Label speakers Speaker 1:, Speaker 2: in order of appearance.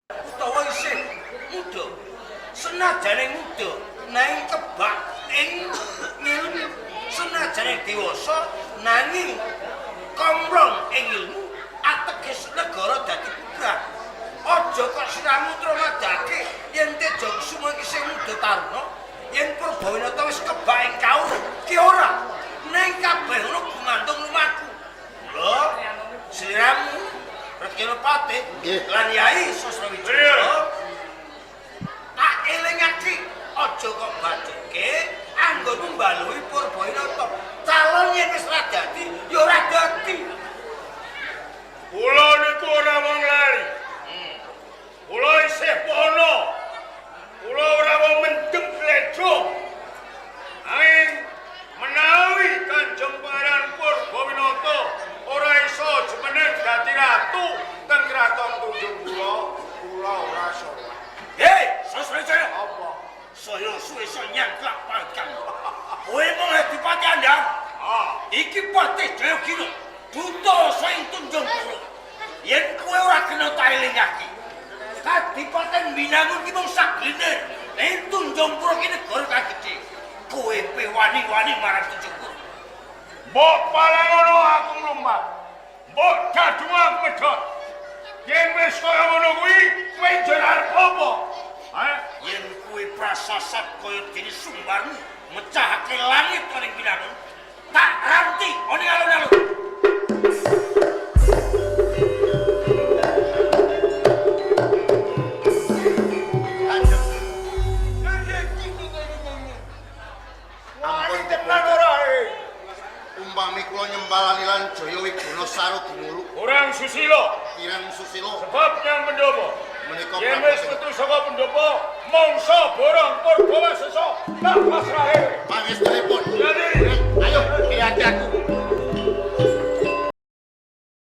Speaker 1: Utawa isih muda. Senajane muda nanging kebak ing ngilmu, senajane dewasa nanging komrong ing ilmu, ateges negara dadi bubrah. Aja kok sliramu tramadake yen Teja Kusuma iki sing muda taruna, yen Purbawinata wis kebak ing kawruh ki ora. Ning kabeh ngono gumantung lumaku. Lho, sliramu Rekena Patih lan Yai Sasrawijaya tak elingake aja kok bajuke anggonmu mbaluhi Purbawinata. Calon yen wis ora dadi ya ora dadi.
Speaker 2: Kula niku ora wong lali. Kula isih pono. Kula ora wong mendem klejo. Anging menawi Kanjeng Pangeran Purbawinata ora iso jumeneng dadi ratu teng kraton Tunjung kula, kula ora sowan.
Speaker 1: Hei, Sasrawijaya.
Speaker 2: Apa?
Speaker 1: Saya suwe iso nyangklak pangkang. Kowe mung adipati andhang.
Speaker 2: Ah,
Speaker 1: Iki Patih Jayagina, duta saing Tunjung Pura. Yen kowe ora kena tak elingake. Kadipaten Binangun ki mung saglinir. Ning Tunjung Pura ki negara kang gedhe. Kowe pe wani-wani marang Tunjung Pura.
Speaker 2: Mbok palangono aku mlumpat. Mbok dadung aku medhot. Yen wis kaya ngono kuwi, kowe njer arep apa? Ha?
Speaker 1: Yen kowe prasasat kaya dene sumbarmu mecahake langit ning Binangun, tak ranti ana alun-alun.
Speaker 3: Kanjeng
Speaker 2: Wani tenan ora e?
Speaker 3: Umpami kula nyembalani lan Jaya Wiguna saru gumuluk
Speaker 2: Kurang susila,
Speaker 3: kirang susila
Speaker 2: sebab nyang pendopo.
Speaker 3: Menika
Speaker 2: Yen wis metu saka pendopo, mangsa borong Purbawasesa tak pasrahe.
Speaker 3: Pangestunipun.